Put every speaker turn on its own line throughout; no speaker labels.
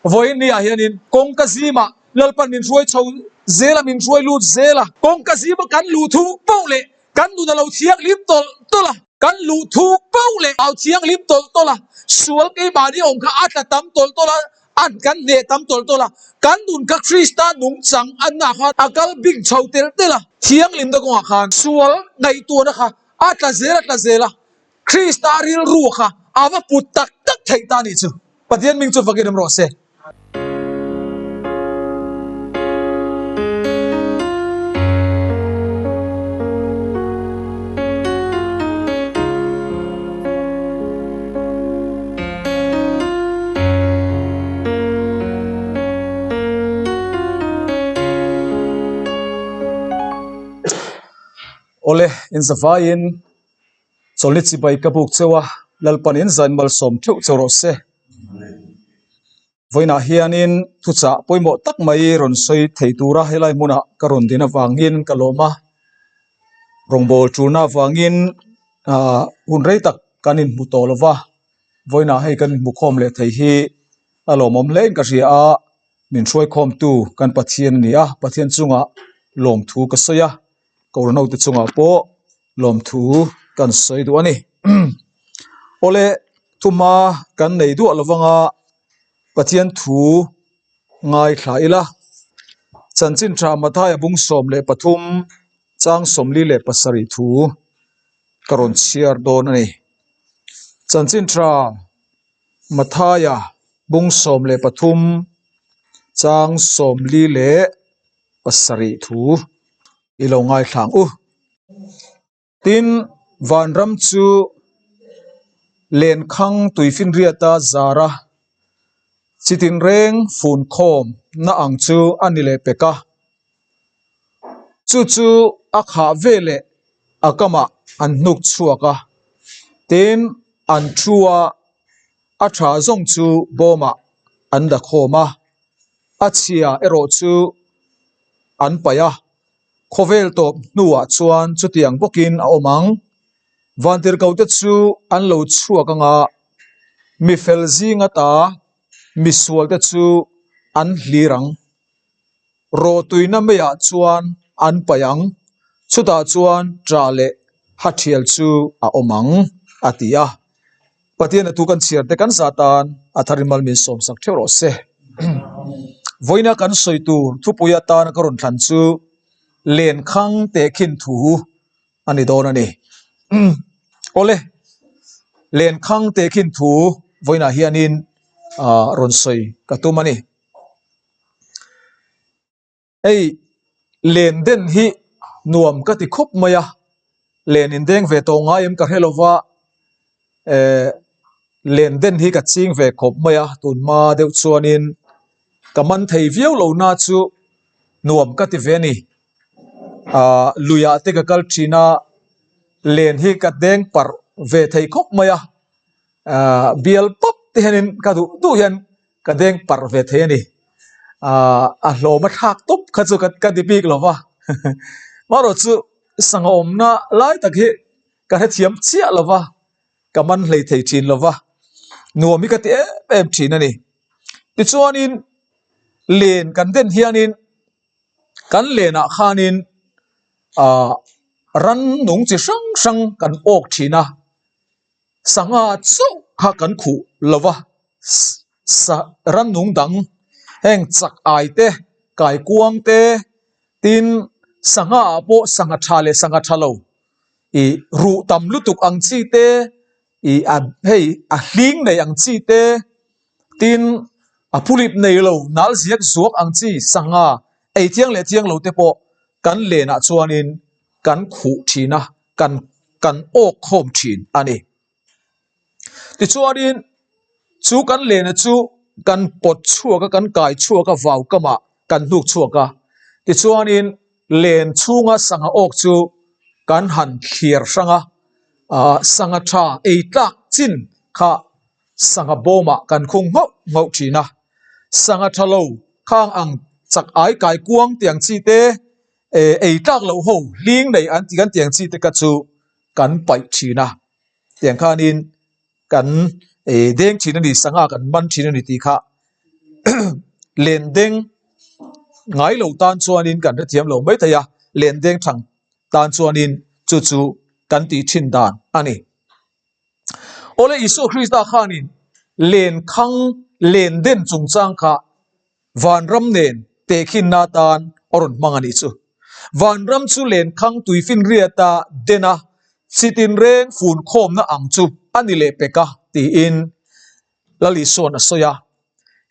Vawiin ni ah hianin kawngka zimah Lalpan min hruai chho zel a, min hruai lut zel a. Kawngka zima kan luh thuk poh leh kan nun a lo thianghlim tawlh tawlh a. Kan luh thuk poh leh au thianghlim tawlh tawlh a, sual keimahni awm kha a tla tam tawlh tawlh a, an kan hneh tam tawlh tawlh a. Kan nun kha Krista nungchang a na khan a kal bing chho telh telh a. Thianghlimna kawngah khan sual ngaihtuahna kha a tla zel a tla zel a. Krista rilru kha a va put tak tak theih ta nih chu. Pathian hming chu fakin awm rawh se. Awle, inzavaiin Chawlhni chibai ka buk cheu a, Lalpan in zan malsawm theuh cheu rawh se. Vawiinah hianin thuchah pawimawh tak mai rawn sawi thei tura helai hmunah ka rawn din avangin ka lawm a, rawngbâwl ṭulna avangin ah hun rei tak kan inhmu tawh lo va, vawiinah hei kan inhmu khawm leh thei hi a lawmawm hle in ka hria a, min hruaikhawmtu kan Pathian a ni a, Pathian chungah lawmthu ka sawi a. Kohhran hote chungah pawh lawmthu kan sawi duh a ni. Awle thuma kan nei duah lovanga Pathian thu ngaithla ila chanchin tha Mathaia bung 13 chang 47 thu ka rawn chhiar dawn a ni. Chanchin tha Mathaia bung 13 chang 47 thu. I lo ngaithla ang u. Tin, vanram chu lenkhang tuifinriata zara chi tinreng fun khawm na ang chu a ni leh pek a. Chu chu a khah veleh a kamah an hnuk chhuak a. Tin, an thu a, a tha zawng chu bawmah an la khawm a. A chhia erawh chu an paih a, khawvel tawp hnuah chuan chutiang bawkin a awm ang. Vantirhkote chu an lo chhuak anga mi fel zing ata misualte chu an hlir ang. Rawhtuina meiah chuan an paih ang, chutah chuan ṭah leh hathial chu a awm ang, a ti a. Pathian a thu kan chhiar te kan zah tan a thar in mal min sawm sak theuh rawh se. Vawiina kan sawi tur thupui atana ka rawn thlan chu lenkhang tehkhin thu a ni dawn a ni. Awle, lenkhang tehkhin thu vawiinah hianin rawn sawi ka tum a ni. Hei len den hi nuam ka ti khawp mai a, len in deng ve tawh ngai em ka hre lova eh len den hi ka ching ve khawp mai a tun hma deuh chuanin ka man thei viau lo na chu nuam ka ti ve a ni ah luiah te ka kal thin a len hi ka deng parh ve thei khawp mai a ah bial pawp te hianin ka duh duh hian. Ka deng parh ve thei a ni. Aaa a hlawm a thlak tawp kha chu ka ti bik lo va. Marawh chu sangha awmna lai tak hi ka hrethiam chiah lo va, ka man hlei thei thin lo va, nuam hi ka ti em em thin a ni. Tichuanin len kan den hianin kan lenah khanin aaa rannung chi hrang hrang kan awk thin a. Sangha chauh kha kan khuh lo va, sa rannung dang heng chak ai te, kaikuang te, tin sangha ah pawh sangha tha leh sangha tha lo ih ruh tam lutuk ang chi te, ih a hei a hling nei ang chi te, tin a phulip nei lo nal ziak zuak ang chi sangha ei chiang leh chiang lo te pawh kan lenah chuanin kan khuh thin a, kan kan awk khawm thin a ni. Tichuanin chu kan lena chu kan pawt chhuak a, kan kai chhuak a, vau kamah kan hnuk chhuak a. Tichuanin len chhunga sangha awk chu kan han thliar hrang a, ah sangha tha ei tlak chin kha sangha bawmah kan khung nghauh nghauh thin a. Sangha tha lo khang ang chak ai kai kuang tiang chi te Eh ei tlak loh ho hling nei an ti kan tiang chi te ka chu kan paih thin a, tiang khanin kan eh deng thin a ni, sangha kan man thin a ni tih kha Lendeng ngai lo tan chuanin kan hrethiam lo mai thei a, lendeng thang tan chuanin chu chu kan tih thin dan a ni. Awle Isua Krista khanin lenkhang lenden chungchang kha vanram nen tehkhinna atan a rawn hmang a nih chu. Vanram chu lenkhang tuifinriata den a, chi tinreng funkhawmna ang chu a ni leh pek a tiin Lal Isua'n a sawi a.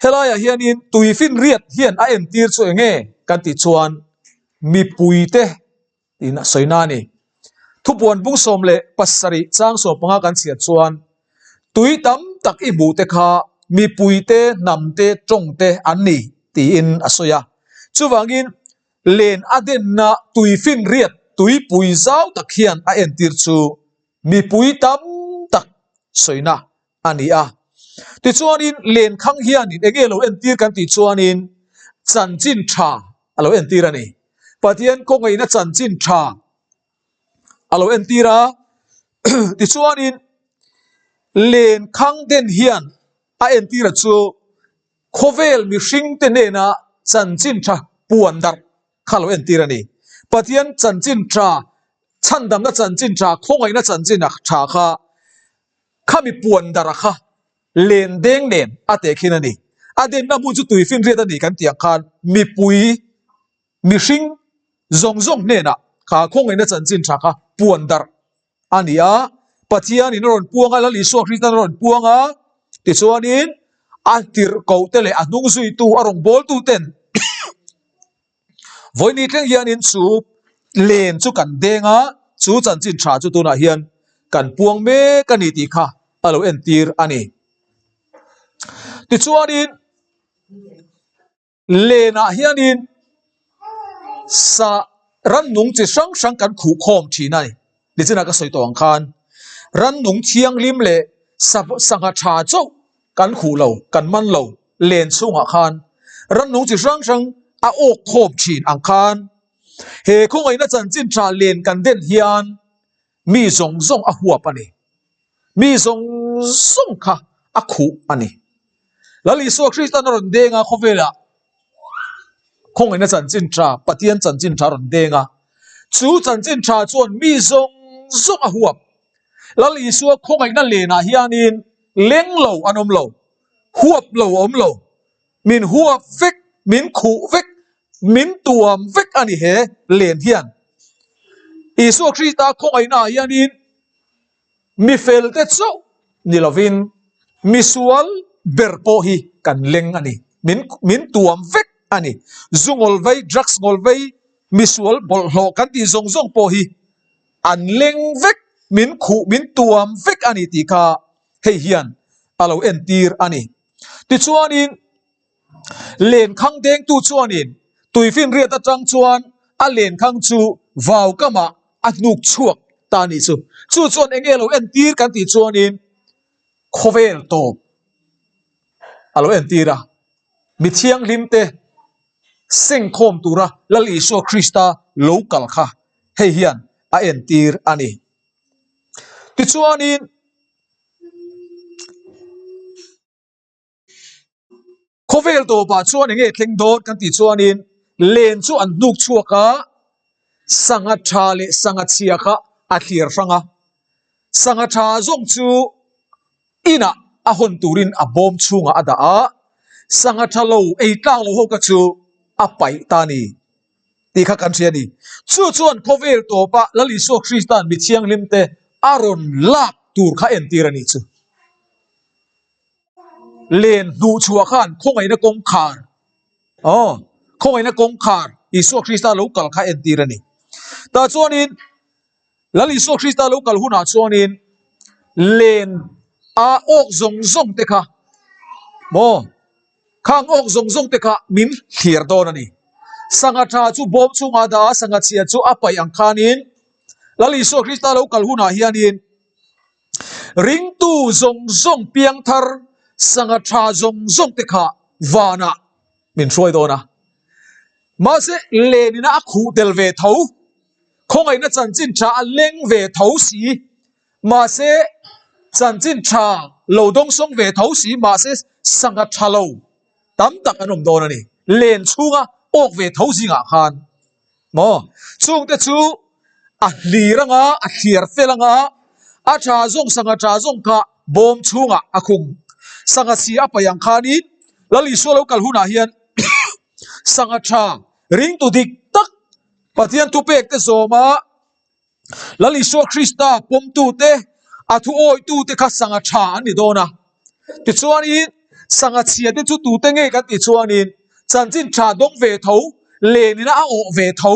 Helaiah hianin tuifinriat hian a entir chu eng nge kan tih chuan mipuite tiin a sawi na a ni. Thupuan bung 17 chang 15 kan chhiat chuan tui tam tak i hmuh te kha mipuite, hnamte, tawngte an ni tiin a sawi a. Chuvangin len a denna tuifinriat tuipui zau tak hian a entir chu mipui tam tak sawina a ni a. Tichuanin lenkhang hianin eng nge lo entir kan tih chuanin chanchin tha a lo entir a ni. Pathian kawngeiina chanchin tha a lo entir a. Tichuanin lenkhang den hian a entira chu khawvel mihringte hnena chanchin tha puan darh kha lo entir a ni. Pathian chanchin tha, chhandamna chanchin tha, khawngaihna chanchin tha kha Khami puan dara kha len deng nen a teh khin a ni. A denna hmun chu tuifinriat a ni kan tih ang khan mipui mihring zawng zawng hnenah kha khawngaihna chanchin tha kha puan darh a ni a. Pathianin a rawn puang a, Lal Isua Kristan a rawn puang a, tichuanin a tirhkohte leh a hnung zuitu a rawngbawltuten Vawini thleng hianin chu len chu kan deng a, chu chanchin tha chu tunah hian kan puang mek a ni tih kha a lo entir a ni. Tichuanin lenah hianin sa rannung chi hrang hrang kan khuh khawm thin a ni. Nichinah ka sawi tawh ang khan rannung thianghlim leh sangha tha chauh kan khuh lo, kan man lo, len chhungah khan rannung chi hrang hrang a awk khawm thin ang khan he khawngaihna chanchin tha len kan den hian mi zawng zawng a huap a ni. Mi zawng zawng kha a khuh a ni. Lal Isua Kristan a rawn deng a khawvelah khawngaihna chanchin tha, Pathian chanchin tha a rawn deng a. Chu chanchin tha chuan mi zawng zawng a huap. Lal Isua khawngaihna lenah hianin leng lo an awm lo, huap lo a awm lo. Min huap vek, min khuh vek, min tuam vek a ni he len hian. Isua Krista khawngaihna ah hianin Mi felte chauh ni lovin misual ber pawh hi kan leng a ni. Min min tuam vek a ni. Zu ngawl vei, drugs ngawl vei, misual bawlhhlawh kan tih zawng zawng pawh hi an leng vek, min khuh, min tuam vek a ni tih kha hei hian a lo entir a ni. Tichuanin. Lenkhang dengtu chuanin tuifinriat atang chuan a lenkhang chu vau kamah a hnuk chhuak ta a nih chu. Chu chuan eng nge lo entir kan tih chuanin khawvel tawp a lo entir a. Mi thianghlimte sengkhawm tura Lal Isua Krista lo kal kha hei hian a entir a ni. Tichuanin. Khawvel tawpah chuan eng nge thleng dawn kan tih chuanin len chu an hnuk chhuak a, sangha tha leh sangha chhia kha a thlir hrang a. Sangha tha zawng chu inah a hawn turin a bawm chhungah a dah a, sangha tha lo ei tlak lo ho kha chu a paih ta a ni tih kha kan hria a ni. Chu chuan khawvel tawpah Lal Isua Krista'n mi thianghlimte a rawn lak tur kha entir a nih chu. Len hnuh chhuah khan khawngaihna kawngkhar aw khawngaihna kawngkhar Isua Krista lo kal kha entir a ni. Tah chuanin Lal Isua Krista lo kal hunah chuanin len a awk zawng zawng te kha maw khang awk zawng zawng te kha min thlir dawn a ni. Sangha tha chu bawm chhungah dah a, sangha chhia chu a paih ang khanin Lal Isua Krista lo kal hunah hianin Ringtu zawng zawng piangthar sangha tha zawng zawng te kha vanah min hruai dawn a. Mahse lenina a khuh tel ve tho, khawngaihna chanchin tha a leng ve tho si, mahse chanchin tha lo dawngsawng ve tho si, mahse sangha tha lo. tam tak an awm dawn a ni. Len chhunga awk ve tho zingah khan maw chungte chu a hlir anga a thliar fel anga a tha zawng sangha tha zawng kha bawm chhungah a khung sangha chhia a paih ang khanin Lal Isua lo kal hunah hian sangha tha ringtu dik tak Pathian thupek te zawma Lal Isua Krista pawmtute a thu awihtute kha sangha tha an ni dawn a. Tichuanin sangha chhia te chu tute nge kan tih chuanin chanchin tha dawng ve tho, lenina a awh ve tho,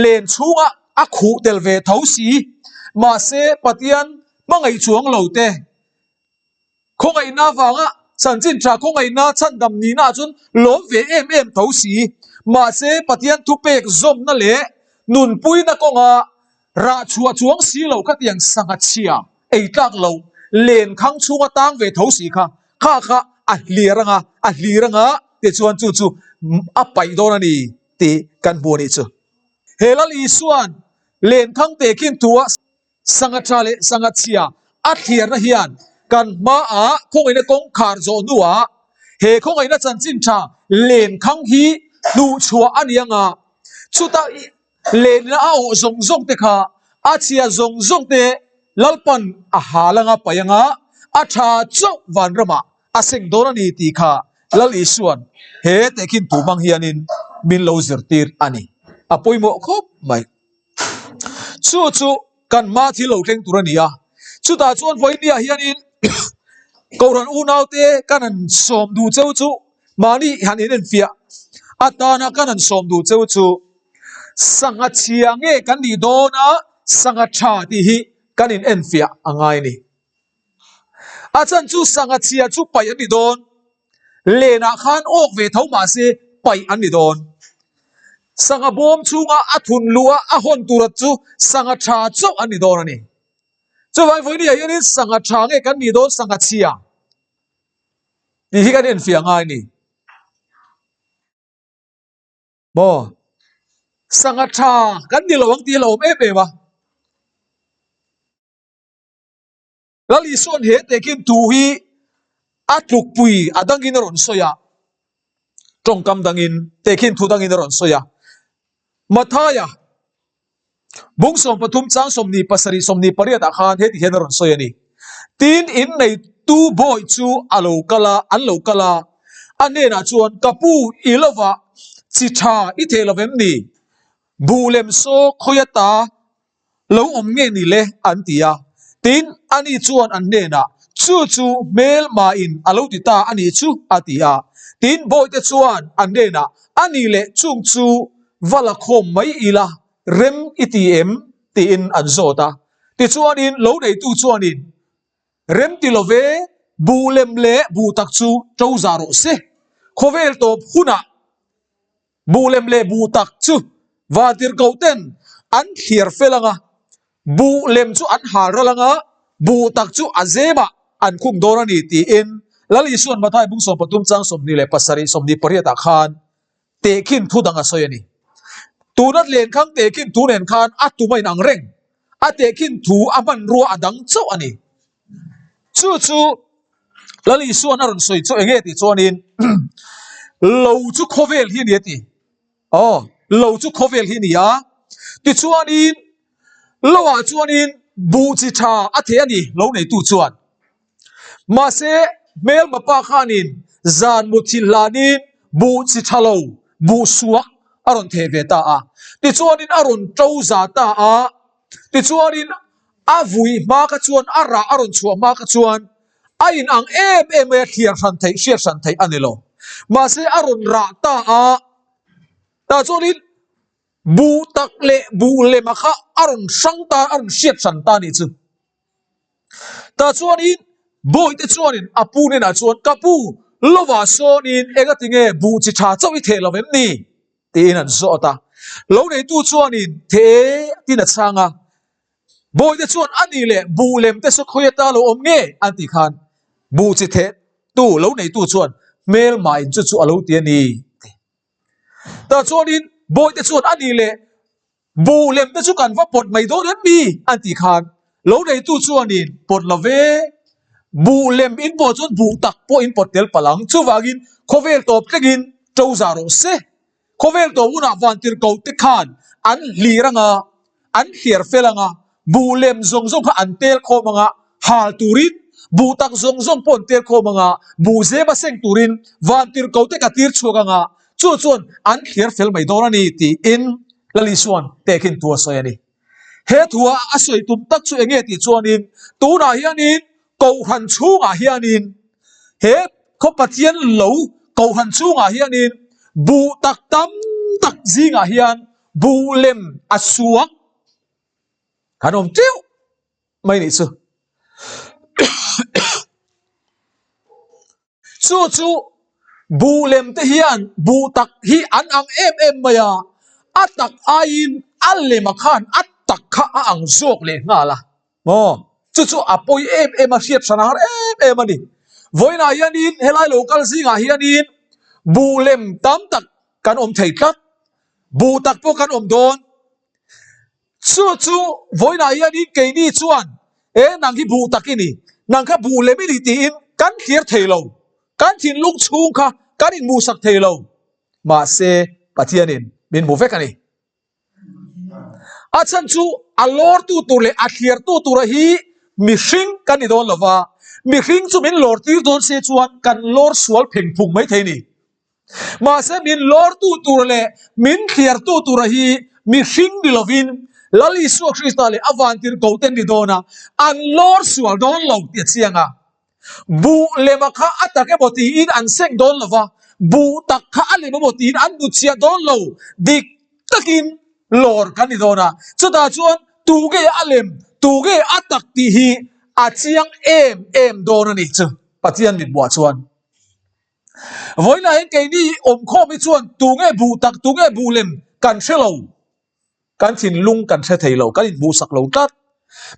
len chhunga a khuh tel ve tho si. Mahse Pathian hmangaih chuang lo te Khawngaihna avanga chanchin tha khawngaihna chhandam nihna ah chuan lawm ve em em tho si. Mahse, Pathian thupek zawmna leh nunpuina kawnga rah chhuah chuang si lo khatiang sangha chhia ei tlak lo len khang chhunga tang ve tho si kha kha kha a hlir anga a hlir anga tichuan chu chu a paih dawn a ni tih kan hmu a nih chu. He Lal Isua'n len khang tehkhin thua Sangha tha leh sangha chhia a thliarna hian kan hmaah khawngaihna kawngkhar zawh hnuah he khawngaihna chanchin tha lenkhang hi hnuhchhuah a ni anga chuta lenna a awh zawng zawng te kha a chhia zawng zawng te Lalpan a hal anga paih anga a tha chauh vanramah a seng dawn a ni tih kha Lal Isua'n he tehkhin thu hmang hianin min lo zirtir a ni. A pawimawh khawp mai. Chu chu kan hma thil lo thleng tur a ni a, chutah chuan vawinia hianin Kohhran unaute kan han sawm duh cheu chu mahni han inenfiah atana kan han sawm duh cheu chu sangha chhia nge kan nih dawn a sangha tha tih hi kan inenfiah a ngai a ni. A chhan chu sangha chhia chu paih an ni dawn. Lenah khan awk ve tho mah se paih an ni dawn. Sangha bawm chhunga a thun luh a a hawn tura chu sangha tha chauh an ni dawn a ni. Chuvangin vawinia hianin sangha tha nge kan nih dawn sangha chhia tih hi kan enfiah ngai a ni. Maw? Sangha tha kan ni lo ang tih a lo awm em em a. Lal Isua'n he tehkhin thu hi a tlukpui a dangin a rawn sawi a, tawngkam dangin tehkhin thu dangin a rawn sawi a. Mathaia bung 13 chang 27 28 ah khan heti hian a rawn sawi a ni. Tin, inneitu bawi chu a lo kal a, an lo kal a, a hnenah chuan, Ka pu, i lovah chi tha i theh lo vem ni? Buh lem saw khawi ata Lo awm nge ni le? an ti a. Tin, ani chuan an hnenah, Chu chu hmelmain a lo ti ta a nih chu, a ti a. Tin, bawihte chuan an hnenah, A nih leh chung chu va la khawm mai ila, rem i ti em? tiin an zawt a. Tichuanin lo neitu chuanin, Rem ti lo ve, buh lem leh buh tak chu ṭo za rawh se. Khawvel tawp hunah Buh lem leh buh tak chu vantirhkoh ten an thliar fel anga, buh lem chu an hal ral anga, buh tak chu a zemah an khung dawn a ni tiin Lal Isua'n Mathai bung 13 chang 27 28 ah khan tehkhin thu dang a sawi a ni. Tuna lenkhang tehkhin thu nen khan a tum a inang reng, a tehkhin thu a hmanrua a dang chauh a ni. Chu chu Lal Isua'n a rawn sawi chu enge tih chuanin lo chu khawvel hi a ni a ti. Aw, lo chu khawvel hi a ni a. Tichuanin loah chuanin buh chi tha a theh a ni lo neitu chuan. Mahse hmelma pa khanin zan muthilh hlanin buh chi tha lo, buh suak a rawn theh ve ta a. Tichuanin a rawn to za ta a. Tichuanin a vui hma kha chuan, a rah a rawn chhuah hma kha chuan a in ang em em mai a, thliar hran theih, hriat hran theih a ni lo. Mahse a rawn rah ta a, tah chuanin buh tak leh buh lema kha a rawn hrang ta, a rawn hriat hran ta a nih chu. Tah chuanin bawihte chuanin a pu hnenah chuan, Ka pu, lovah sawnin engatinge buh chi tha chauh i theh lo em ni? Tiin an zawt a. Lo neitu chuanin the tiin a chhang a. Bawihte chuan a nih leh buh lem te saw khawi ata lo awm nge an tih khan buh chi theh tu lo neitu chuan hmelmah in chu chu a lo ti a ni ti. Tah chuanin bawihte chuan a nih leh buh lem te chu kan va pawt mai dawn em mi an tih khan lo neitu chuanin pawt lo ve. Buh lem in pawh chuan buh tak pawh in pawt tel palh ang. Chuvangin khawvel tawp thlengin to za rawh se. Khawvel tawp hunah vantirhko te khan an hlir anga, an hliar fel anga, buh lem zawng zawng kha an tel khawm anga, hal turin, buh tak zawng zawng pawh an tel khawm anga, buh zem a seng turin vantirhko te ka tir chhuak anga, chu chuan an hliar fel mai dawn a ni tiin Lal Isua'n tehkhin thu a sawi a ni. He thua a sawi tum tak chu enge tih chuanin tunah hianin Kohhran chhungah hianin he khaw Pathian lo Kohhran chhungah hianin buh tak tam tak zingah hian buh lem a suak kan awm teuh mai nih chu. Chu chu buh lem te hian buh tak hi an ang em em mai a, a tak aiin a lema khan a tak kha a ang zawk leh nghal a. Maw? Chu chu a pawi em em a, hriat hran a har em em a ni. Vawiinah hianin helai lo kal zingah hianin buh lem tam tak kan awm thei tlat, buh tak pawh kan awm dawn. Chu chu vawiinah hianin keini chuan e nang hi buh tak i ni, nang kha buh lem i ni tiin kan thlir thei lo, kan thinlung chhung kha kan inhmuhsak thei lo. Mahse Pathianin min hmu vek a ni. A chhan chu a lawrtu tur leh a thliartu tura hi mihring kan ni dawn lova, mihring chu min lawr tir dawn se chuan kan lawr sual pheng phung mai thei a ni. Mahse min lawrtu tur leh min thliartu tura hi mihring ni lovin Lal Isua Krista leh a vantirhkohte an ni dawn a, an lawr sual dawn lo tih a chiang a. Buh lema kha a tak emaw tiin an seng dawn lo va, buh tak kha a lem emaw tiin an hnutchhiah dawn lo. Dik takin lawr kan ni dawn a, chutah chuan tu nge a lem, tu nge a tak tih hi a chiang em em dawn a nih chu Pathian mitbuah chuan. Vawiinah hian keini awmkhawm hi chuan tu nge buh tak, tu nge buh lem kan hre lo. Kan thinlung kan hre thei lo, kan inhmuhsak lo tlat.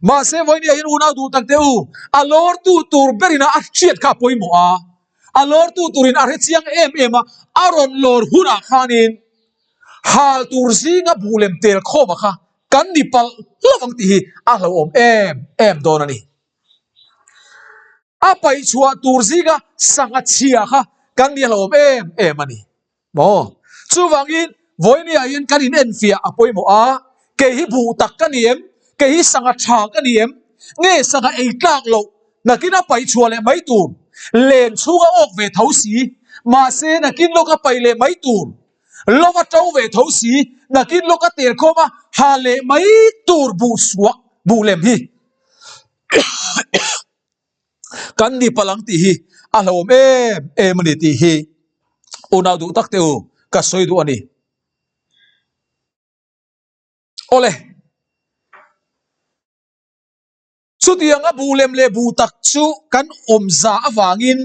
Mahse vawinia hian unau duh tak teh u, a lawrtu tur berin a hriat kha a pawimawh a, a lawrtu turin a hre chiang em em a, a rawn lawr hunah khanin hal tur zinga buh lem tel khawma kha kan ni palh hlauh ang tih hi a hlauhawm em em dawn a ni. A paih chhuah tur zinga sangha chhia kha kan ni hlauhawm em em a ni. Maw? Chuvangin, vawinia hian kan inenfiah a pawimawh a, kei hi buh tak ka ni em? Kei hi sangha tha ka ni em? Nge sangha ei tlak loh nakin a paih chhuah leh mai tur? Len chhunga awk ve tho si, mahse nakin lawk a paih leh mai tur? Lova to ve tho si, nakin lawk a tel khawm a ha leh mai tur buh suak, buh lem hi? Kan ni palh ang tih hi a hlauhawm em em a ni tih hi unau duh tak te u ka sawi duh a ni. Awle, chutianga buh lem leh buh tak chu kan awmza avangin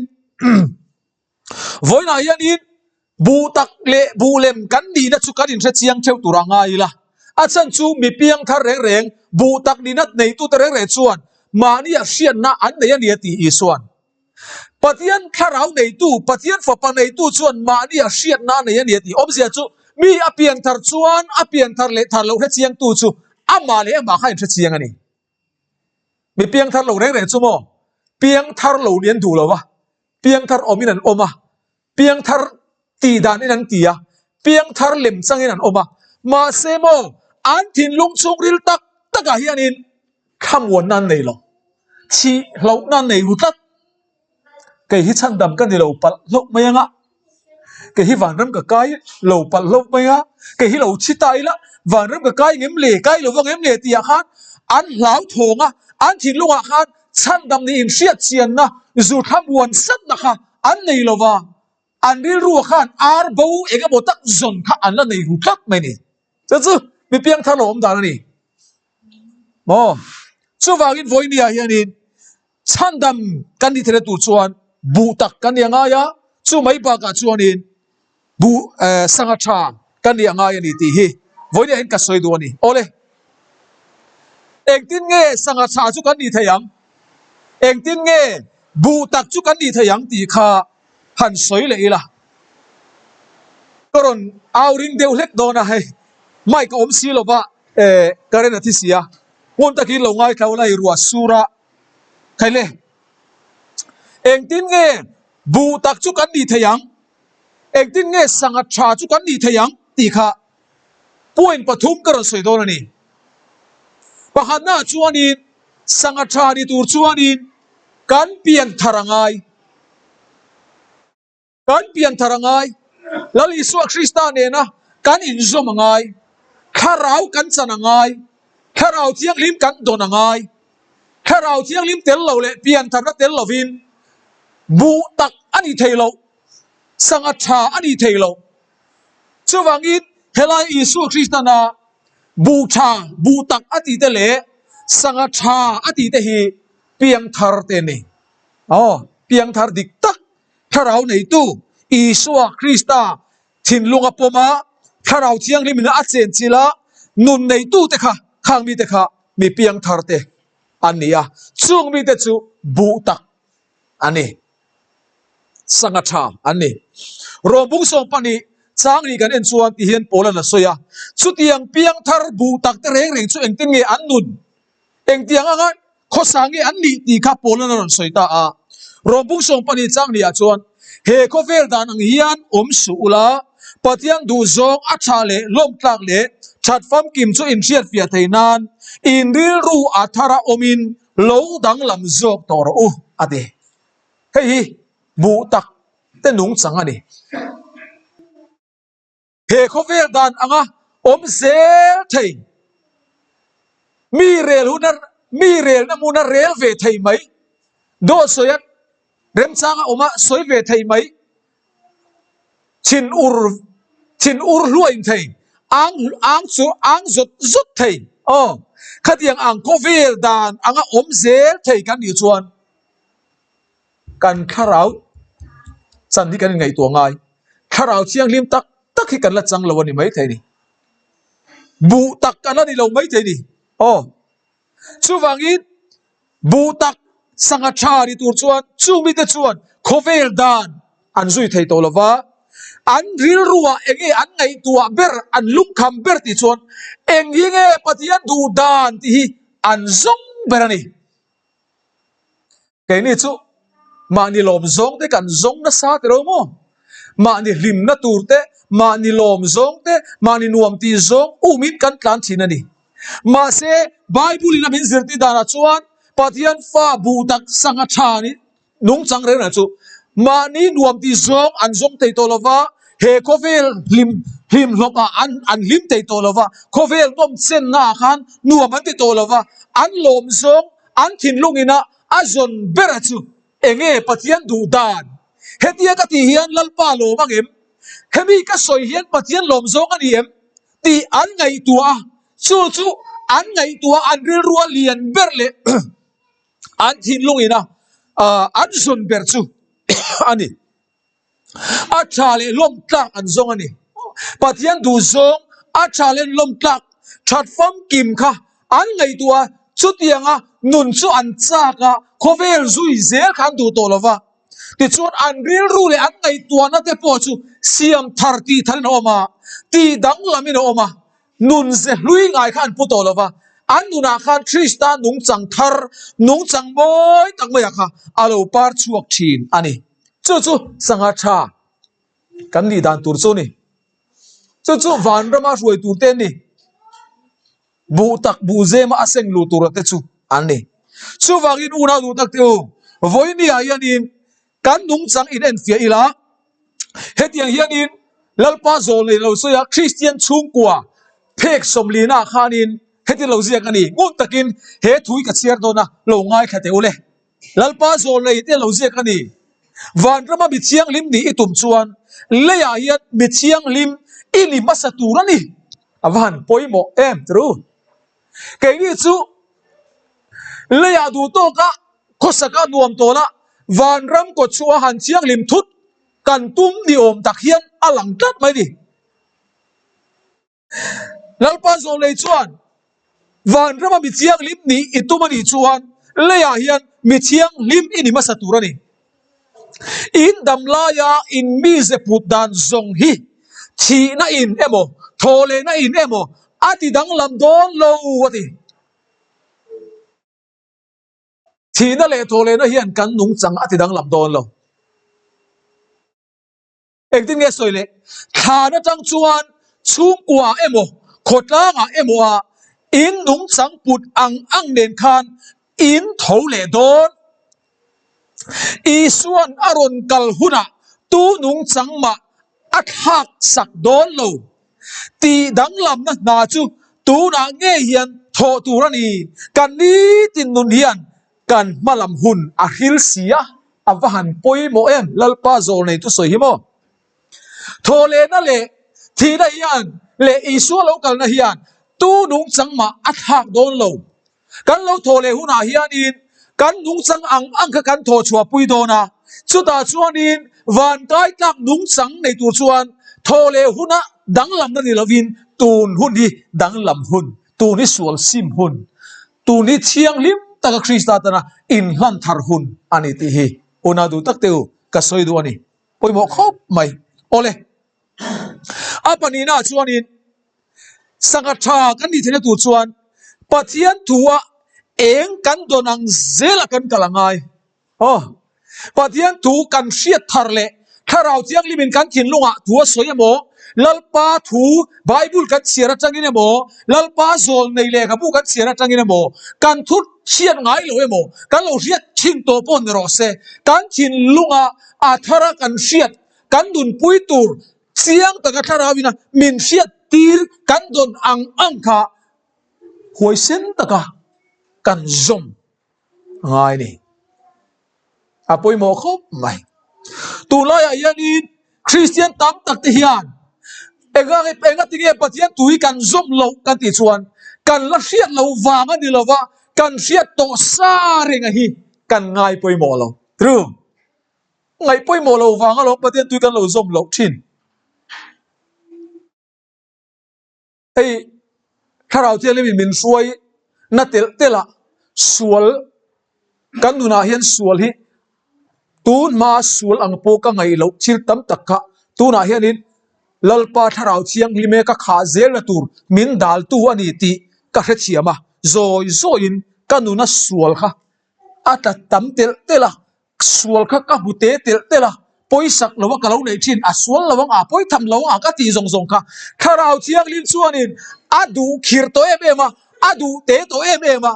Vawiinah hianin buh tak leh buh lem kan nihna chu kan inhre chiang theuh tur a ngai ila. A chhan chu mi piang thar reng reng, buh tak nihna neitute reng reng chuan mahnia hriatna an nei a ni a ti Isua'n. Pathian thlarau neitu, Pathian fapa neitu chuan mahnia hriatna a nei a ni a ti. Awmzia chu mi a piang thar chuan a piang thar leh thar loh hre chiangtu chu amah leh amah kha a inhre chiang a ni. Mi piang thar lo reng reng chu maw? Piang thar lo nih an duh lo a, piang thar awmin an awm a, piang thar tih danin an ti a, piang thar lem changin an awm a. Mahse maw, an thinlung chhungril tak takah hianin thlamuanna an nei lo, thih hlauhna an nei ru tlat. Kei hi chhandam ka ni lo palh hlauh mai anga, kei hi vanram ka kai lo palh hlauh mai a, kei hi lo chhi ta ila vanram ka kai ngem le, kai lo va ngem le tih ah khan an hlauthawng a, an thinlungah khan chhandam nih inhriat chianna zu thlamuan satna kha an nei lo va, an rilruah khan ar bo eng emaw tak zawn kha an la nei ru tlat mai a ni. Chu chu mi piangthar lo awm dan a ni. Maw? Chuvangin vawinia hianin chhandam kan nih theihna tur chuan buh tak kan nih a ngai a, chu mai bakah chuanin buh eh sangha tha kan nih a ngai a ni tih hi vawinia hian ka sawi duh a ni. Awle, engtin nge sangha tha chu kan nih theih ang? Engtin nge buh tak chu kan nih theih ang tih kha han sawi leh ila. Ka rawn au ring deuh hlek dawn a hei, mic a awm si lova eh current a thi si a, hmun takin lo ngaithla ula hei ruah sur a khaile. Engtin nge buh tak chu kan nih thei ang? Engtin nge sangha tha chu kan nih thei ang? tih kha point pathum ka rawn sawi dawn a ni. Pakhatnaah chuanin sangha tha ni tur chuanin kan pian thar a ngai. Kan pian thar a ngai. Lal Isua Krista nena kan inzawm a ngai. Thlarau kan chan a ngai. Thlarau Thianghlim kan dawn a ngai. Thlarau Thianghlim tel lo leh pian tharna tel lovin buh tak a ni thei lo, sangha tha a ni thei lo. Chuvangin helai Isua Kristana buh tha, buh tak a tih te leh sangha tha a tih te hi piangthar te a ni. Aw, piangthar dik tak Thlarau neitu Isua Krista thinlung a pawm a, Thlarau Thianghlim in a chenchilh a, nun neitute kha khang mite kha mi piangthar te an ni a, chung mite chu buh tak an ni, sangha tha an ni. Rawmbung 12 chang nih kan en chuan ti hian Paul-a'n a sawi a, chutiang piangthar buh tak te reng reng chu engtin nge an nun? Engtiang anga khawsa nge an nih tih kha Paul-a'n a rawn sawi ta a. Rawmbung 12 chang niah chuan, He khawvel dan ang hian awm suh ula, Pathian duhzawng a tha leh lawmtlak leh that famkim chu inhriatfiah thei nan in rilru a thara awmin lo danglam zawk tawh rawh u, a ti. Hei hi buh tak te nungchang a ni. He khawvel dan anga awm zel thei, mi rel huna mi relna hmuna rel ve thei mai, dawt sawi a remchanga awma sawi ve thei mai, thin ur thin ur hluain thei, ang ang chu ang zawt zawt thei, aw khatiang ang khawvel dan anga awm zel thei kan nih chuan Kan thlarau chan hi kan inngaihtuah ngai. Thlarau thianghlim tak tak hi kan la chang lo a ni maithei ni. Buh tak kan la ni lo maithei ni. Aw. Chuvangin buh tak sangha tha ni tur chuan chung mite chuan khawvel dan an zui thei tawh lo va, an rilruah eng nge an ngaihtuah ber, an lungkham ber tih chuan eng hi nge Pathian duh dan tih hi an zawng ber a ni. Keini chu mahni lawm zawng te kan zawng nasa tilo maw? Mahni hlimna tur te, mahni lawm zawng te, mahni nuam tih zawng umin kan tlan thin a ni. Mahse, Bible in a min zirtir danah chuan Pathian fa buh tak sangha tha ni nungchang reng reng chu mahni nuam tih zawng an zawng thei tawh lova, he khawvel hlim hlim hlawpah an an hlim thei tawh lova, khawvel nawm chennaah khan nuam an ti tawh lova, an lawm zawng An thinlung ina a zawn bera chu enge Pathian duh dan? Hetia ka tih hian Lalpa lawm ang em? Hemi ka sawi hian Pathian lawm zawng a ni em? tih an ngaihtuah a, chu chu an ngaihtuah an rilrua lian ber leh an thinlung ina an zawn ber chu a ni. A tha leh lawm tlak an zawng a ni. Pathian duh zawng a tha leh lawm tlak that famkim kha an ngaihtuah a, chutianga nun chu an chak a, khawvel zui zel kha an duh tawh lo va. Tichuan an rilru leh an ngaihtuahna te pawh chu siam thar tih tharin a awm a, tih danglamin a awm a, nun ze hlui ngai kha an pu tawh lo va, an nunah khan Krista nungchang thar, nungchang mawi tak maiah kha a lo par chhuak thin a ni. Chu chu sangha tha kan nih dan tur chu a ni. Chu chu vanrama hruai tur te an ni. Buh tak buh zema a seng luh tura te chu an ni. Chuvangin unau duh tak te u, vawinia hianin kan nungchang in enfiah ila, hetiang hianin Lalpa zawl nei lo sawi a, Kristian chhungkua phek sawmlina khanin heti lo ziak a ni. Ngun takin he thu hi ka chhiar dawn a, lo ngaithla teh u le. Lalpa zawl nei te lo ziak a ni. Vanrama mi thianghlim nih i tum chuan leiah hian mi thianghlim i ni hmasa tur a ni. A va han pawimawh em tru. Keini chu leiah duh tawka khawsaka nuam tawla vanram kawtchhuah a han thianghlim thut kan tum ni awm tak hian a lang tlat mai ni. Lalpa Zawlei chuan vanrama mi thianghlim nih i tum a nih chuan leiah hian mi thianghlim i ni hmasa tur a ni. In dam laia in mize put dan zawng hi thihna in emaw thawhlehna in emaw a ti danglam dawn lo a ti. Thihna leh thawhlehna hian kan nungchang a ti danglam dawn lo. Engtin nge sawi leh? Thlan atang chuan chhungkua emaw, khawtlangah emaw ah in nungchang put ang ang nen khan in tho leh dawn. Isuan a rawn kal hunah tu nungchang mah a thlak sak dawn lo. Tih danglamna hna chu tunah ngei hian thawh tur a ni. Kan nitin nun hian kan hmalam hun a hril si a, a va han pawimawh em Lalpa zawl nei thusawi hi maw? Thawhlehna leh thihna hian leh Isua lo kalna hian tu nungchang mah a thlak dawn lo. Kan lo thawh leh hunah hianin kan nungchang ang ang kha kan thawh chhuah pui dawn a, chutah chuanin vankai tlak nungchang nei tur chuan thawh leh huna danglamna ni lovin tun hun hi danglam hun, tun hi sual sim hun, tun hi thianghlim taka Krista tana inhlan thar hun a ni tih hi unau duh tak te u ka sawi duh a ni. Pawimawh khawp mai. Awle. A pahnihnaah chuanin sangha tha kan nih theihna tur chuan Pathian thua eng kan dawn ang zela kan kal a ngai. Aw, Pathian thu kan hriat thar leh Thlarau Thianghlimin kan thinlungah thu a sawi emaw, Lalpa thu Bible kan chhiar atangin emaw, Lalpa zawl nei lehkhabu kan chhiar atangin emaw, kan thu hriat ngai lo emaw, kan lo hriat thin tawh pawh ni rawh se, kan thinlunga a thara kan hriat kan nunpui tur chiang taka thlarauin a min hriat tir kan dawn ang ang kha huaisen taka kan zawm a ngai a ni. A pawimawh khawp mai. Tunlaiah hianin Kristian tam tak te hian enga enga tinge Pathian tui kan zawm loh kan tih chuan kan la hriat loh vang a ni lova kan hriat tawh sa renga hi kan ngai pawimawh lo. True. Ngaih pawimawh lo vang alawm Pathian tui kan lo zawm loh thin. Hei Thlarau Thianghlim in min hruai na telh telh a sual kan nunah hian sual hi tun hma sual ang pawh ka ngaih loh thil tam tak kha tunah hianin Lalpa Thlarau Thianghlim e ka khah zelna tur min daltu a ni tih ka hrethiam a, zawi zawiin ka nuna sual kha a tla tam telh telh a, Sual kha ka hmu te telh telh a, pawisak lo a ka lo neih thin, a sual lo ang a, pawi tham lo ang a ka tih zawng zawng kha Thlarau Thianghlim chuanin a duh khir tawh em em a, a duh te tawh em em a,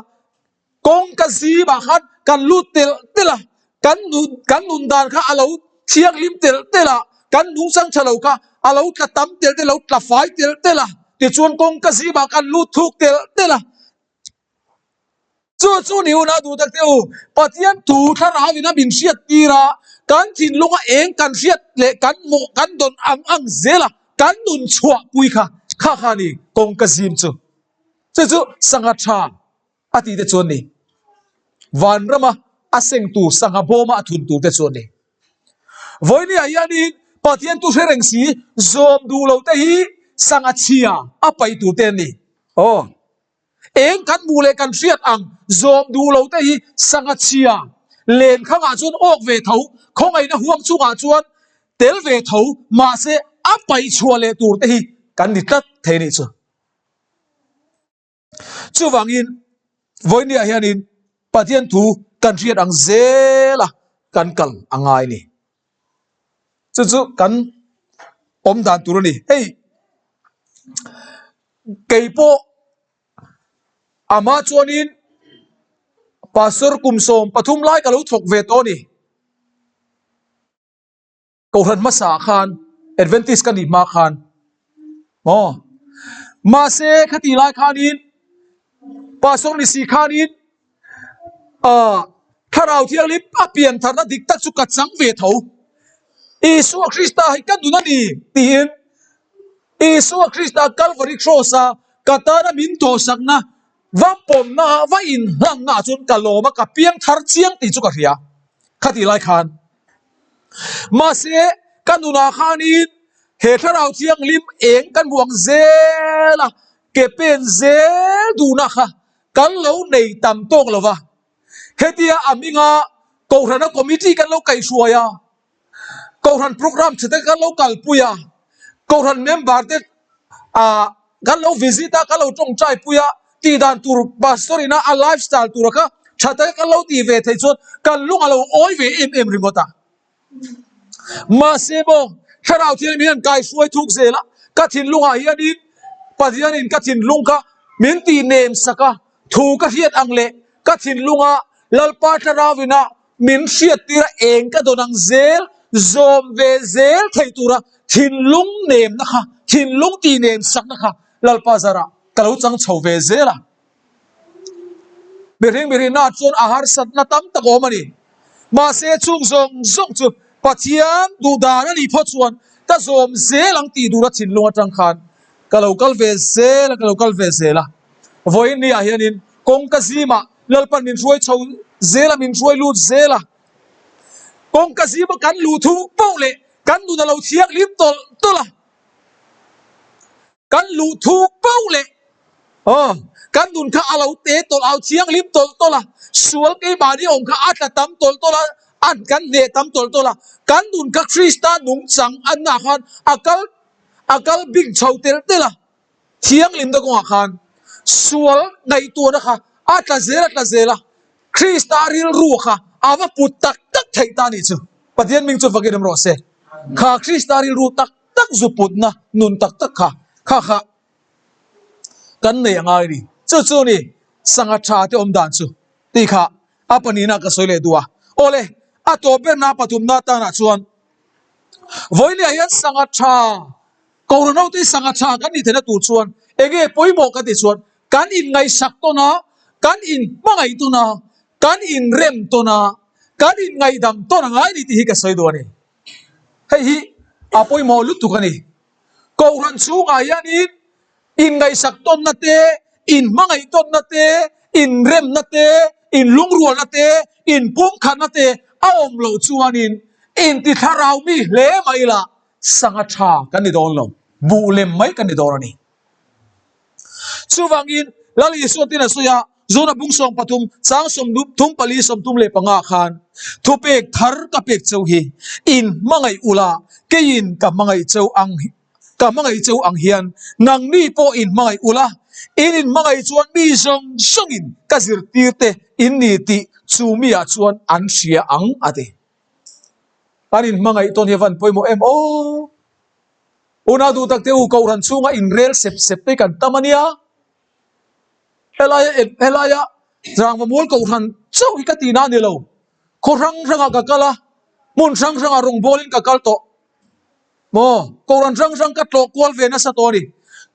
kawngka zimah khan kan lut telh telh a, kan nun kan nun dan kha a lo thianghlim telh telh a, kan nungchang tha lo kha a lo tla tam telh telh a, lo tla fai telh telh a, tichuan kawngka zimah kan lut thuk telh telh a. Chu chu ni hun a duh tak teh u, Pathian thu thlarau in a min hriat tir a, kan thinlunga eng kan hriat leh kan mawh kan dawn ang ang zel a, kan nun chhuah pui kha kha kha ni kawngka zim chu. Chu chu sangha tha a tih te chuan ni. Vanrama a seng tur sangha bawma a thun tur te chuan ni. Vawinia hianin Pathian thu hre reng si zawm duh lo te hi sangha chhia a paih tur te an ni. Aw. Eng kan hmuh leh kan hriat ang zawm duh lo te hi sangha chhia len khangah chuan awk ve tho, khawngaihna huang chungah chuan tel ve tho, mahse a paih chhuah leh tur te hi kan ni tlat thei nih chu. Chuvangin vawinia hianin Pathian thu kan hriat ang zel a kan kal a ngai ni. Chu chu kan awm dan tur a ni. Hei kei pawh amah chuanin pastor kum 13 lai ka lo thawk ve tawh a ni. Kohhran hmasa ah khan Adventist ka nih hma khan maw mahse khati lai khanin pastor ni si khanin ah thlarau thianghlim a pian tharna dik tak chu ka chang ve tho Isua Krista hi ka nun a ni tiin Isua Krista Calvary cross a ka tana min thawhsakna Va pawmna ah va inhlanna ah chuan ka lawm a, ka piang thar chiang tih chu ka hria khatih lai khan. Mahse, ka nunah khanin he thlarau thianghlim eng kan hmu ang zel a, ke pen zel duhna kha kan lo nei tam tawk lo va. Hetia a hminga Kohhrana committee kan lo kaihhruai a, Kohhran program tha te kan lo kalpui a, Kohhran member te ah kan lo visit a, kan lo tawngtai pui a, tih dan tur pastor ina a lifestyle tura kha Tha taka kan lo tih ve theih chuan kan lung a lo awi ve em em ringawt a. Mahse maw, Thlarau Thianghlim hian kai hruai thuk zel a, ka thinlungah hianin Pathianin ka thinlung kha min tih nem sak a, thu ka hriat ang leh ka thinlunga Lalpa Thlarauina min hriattir a eng ka dawn ang zel, zawm ve zel thei tura thinlung nemna kha, thinlung tih nem sakna kha Lalpa zarah ka lo chang chho ve zel a. Mihring mihrinna chuan a harsatna tam tak awm a ni. Mahse chung zawng zawng chu Pathian duh dan a nih phawt chuan ka zawm zel ang tih duhna thinlung atang khan ka lo kal ve zel a, ka lo kal ve zel a. Vawiin ni ah hianin kawngka zimah Lalpan min hruai chho zel a, min hruai lut zel a. Kawngka zima kan luh thu poh leh kan nun a lo thianghlim tawlh tawlh a. Kan luh thuk pauh leh aw kan nun kha a lo te tawlh au thianghlim tawlh tawlh a, sual keimahni awm kha a tla tam tawlh tawlh a, a kan hneh tam tawlh tawlh a, kan nun kha Krista nungchang anna khan a kal a kal bing chho telh telh a, thianghlimna kawngah khan sual ngaihtuahna kha a tla zel a tla zel a, Krista rilru kha a va put tak tak theih ta a nih chu. Pathian hming chu fakin awm rawh se. Kha Krista rilru tak tak zu putna nun tak tak kha kha kha kan nei a ngai a ni. Chu chu ni sangha tha te awm dan chu tih kha a pahnihna ka sawi leh duh a. Awle, a tawp berna pathumna tanah chuan vawinia hian sangha tha Kohhran hote sangha tha kan nih theihna tur chuan enge pawimawh kan tih chuan kan inngaihsak tawn a, kan inhmangaih tawn a, kan inrem tawn a, kan inngaihdam tawn a ngai a ni tih hi ka sawi duh a ni. Hei hi a pawimawh lutuk a ni. Kohhran chhungah hianin inngaihsak tawnna te, inhmangaih tawnna te, inremna te, inlungrualna te, inpumkhatna te a awm loh chuanin intithlarau mi hle mai ila sangha tha kan ni dawn lo, buh lem mai kan ni dawn a ni. Chuvangin Lal Isua tin a sawi a, Zona bung 13, chang 34, 35 khan, Thupek thar ka pek cheu hi, in hmangaih ula, keiin ka hmangaih cheu ang ka hmangaih cheu ang hian nangni pawh in hmangaih ula, in inhmangaih chuan mi zawng zawngin ka zirtir te in ni tih chu miah chuan an hria ang, a ti. An inhmangaih tawn hi a van pawimawh em aw! Unau duh tak te u, Kohhran chhunga inrel sep sep te kan tam a nia. Helaia helaia Rangvamual Kohhran chauh hi ka tihna a ni lo. Khaw hrang hrangah ka kal a, hmun hrang hrangah rawngbawlin ka kal tawh. Maw, Kohhran hrang hrang ka tlawh kual ve nasa tawh a ni.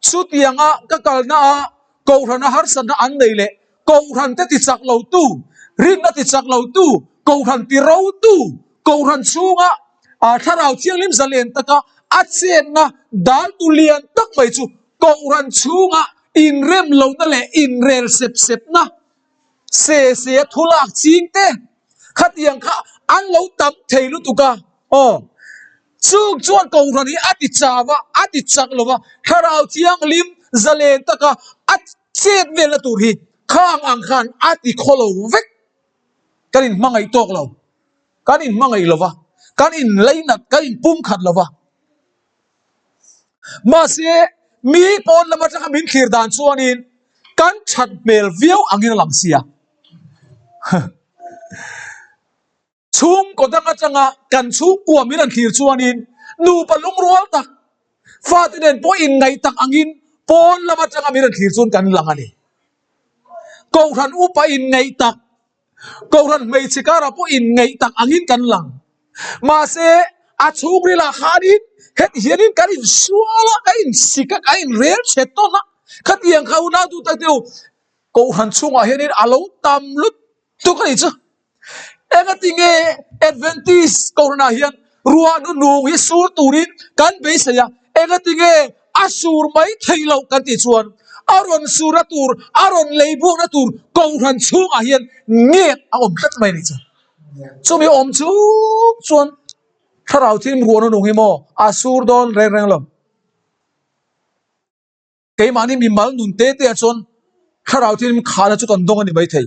Chutianga ka kalna a Kohhrana harsatna an nei leh Kohhran te tichak lotu, rinna tichak lotu, Kohhran ti rotu, Kohhran chhunga Thlarau Thianghlim zalen taka a chenna daltu lian tak mai chu Kohhran chhunga inrem lohna leh inrel sep sepna se se a thu lak ching te khatiang kha an lo tam thei lutuk a. Aw, chung chuan Kohhran hi a ti chau a, a ti chak lo va, Thlarau Thianghlim zalen taka a chet velna tur hi khang ang khan a ti khaw lo vek. Kan inhmangaih tawk lo, kan inhmangaih lo va, kan inleinat, kan inpumkhat lo va. Mahse, mi pawn lam atanga min thlir dan chuanin kan that hmel viau angin a lang sia. Chhungkaw dang atanga kan chhungkua min an thlir chuanin nupa lungrual tak, fate nen pawh inngaih tak angin pawn lam atanga min an thlir chuan kan lang a ni. Kohhran upa inngaih tak, Kohhran hmeichhe karah pawh inngaih tak angin kan lang. Mahse, a chhungrilah khanin heti hianin kan insual a, kan insik a, kan inrel chhe tawn a. Khatiang kha unau duh tak deuh Kohhran chhungah hianin a lo tam lutuk a nih chu. Engati nge Adventist Kohhranah hian ruahnu nung hi sur turin kan beisei a, engati nge a sur mai theih loh kan tih chuan a rawn surna tur, a rawn lei buakna tur Kohhran chhungah hian nget a awm tlat mai a nih chu. Chumi awm chung chuan Thlarau thim ruahnu nung hi maw a sur dawn reng reng lo. Keimahni mimal nun te te ah chuan thlarau thianghlim khahna chu kan dawng a ni maithei.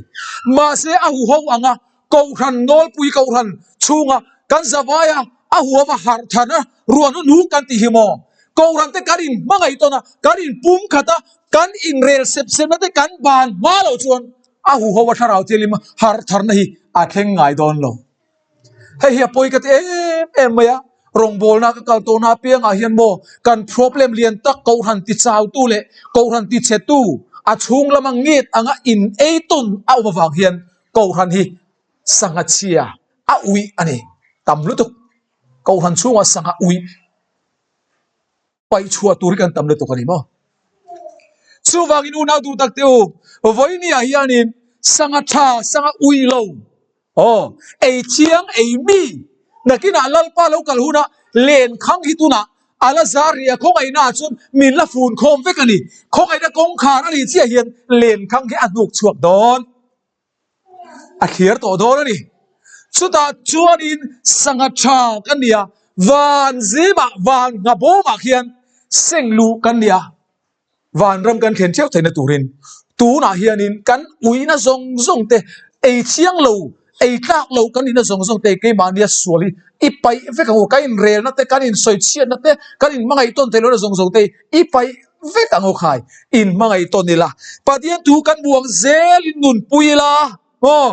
Mahse a huho anga Kohhran nawlpui Kohhran chhunga kan zavai a, a huhova harh tharna ruahnu nu kan tih hi maw? Kohhran te kan inhmangaih tawn a, kan inpumkhat a, kan inrel sep sepna te kan ban hma loh chuan. A huho a thlarau thianghlim harh tharna hi a thleng ngai dawn lo. Hei hi a pawi ka ti em em mai a, rawngbawlna ka kal tawhna apiangah hian maw kan problem lian tak Kohhran ti chautu leh Kohhran ti chhetu a chhung lama nget anga in ei tawn a awm avang hian Kohhran hi sangha chhia a uih a ni tam lutuk. Kohhran chhungah sangha uih paih chhuah tur hi kan tam lutuk a ni maw? Chuvangin unau duh tak te u, vawinia hianin sangha tha, sangha ui lo, aw, ei thiang, ei mi, nakinah Lalpa lo kal hunah lenkhang hi tunah a la zar rih a, khawngaihna ah chuan min la fun khawm vek a ni. Khawngaihna kawngkhar a nih chiah hian lenkhang hi a hnuk chhuak dawn. A thlir tawh dawn a ni. Chutah chuanin sangha tha kan ni a, van zimah, van nghabawmah khian seng luh kan ni a, vanram kan thlen theuh theihna turin tunah hianin kan uina zawng zawng te, ei chiang lo, ei tlak lo kan nihna zawng zawng te keimahnia sual hi i paih vek ang u. Kan inrelna te, kan insawichhiatna te, kan inhmangaih tawn theih lohna zawng zawng te i paih vek ang u khai. Inhmangaih tawn ila, Pathian thu kan buang zel in nunpui ila, aw,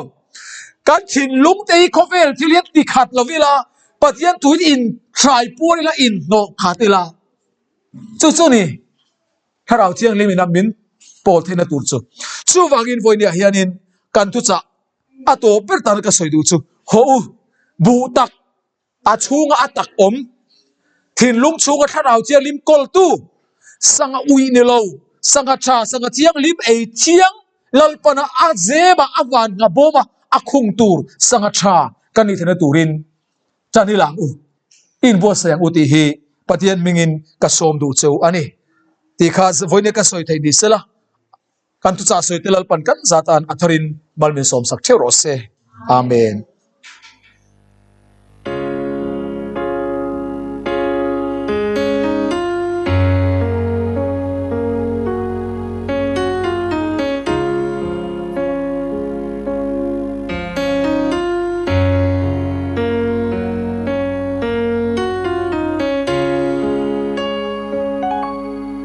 kan thinlung te hi khawvel thil hian ti khat lo ila, Pathian thu in inhrai puar ila, inhnawh khat ila. Chu chu ni Thlarau Thianghlim ina min pawl theihna tur chu. Chuvangin vawinia hianin kan thuchah a tawp ber tana ka sawi duh chu, Haw u, buh tak A chhunga a tak awm, thinlung chhunga thlarau thianghlim kawltu, sangha uih ni lo, sangha tha, sangha thianghlim ei thiang, Lalpana a zema a van ngha bawma a khung tur sangha tha kan nih theihna turin tan i lang u, inbuatsaih ang u tih hi Pathian hmingin ka sawm duh cheu a ni tih kha vawiin ka sawi theih ni sela. Kan thuchah sawi te Lalpan kan zat an a tharin mal min sawmsak theuh rawh se. Amen.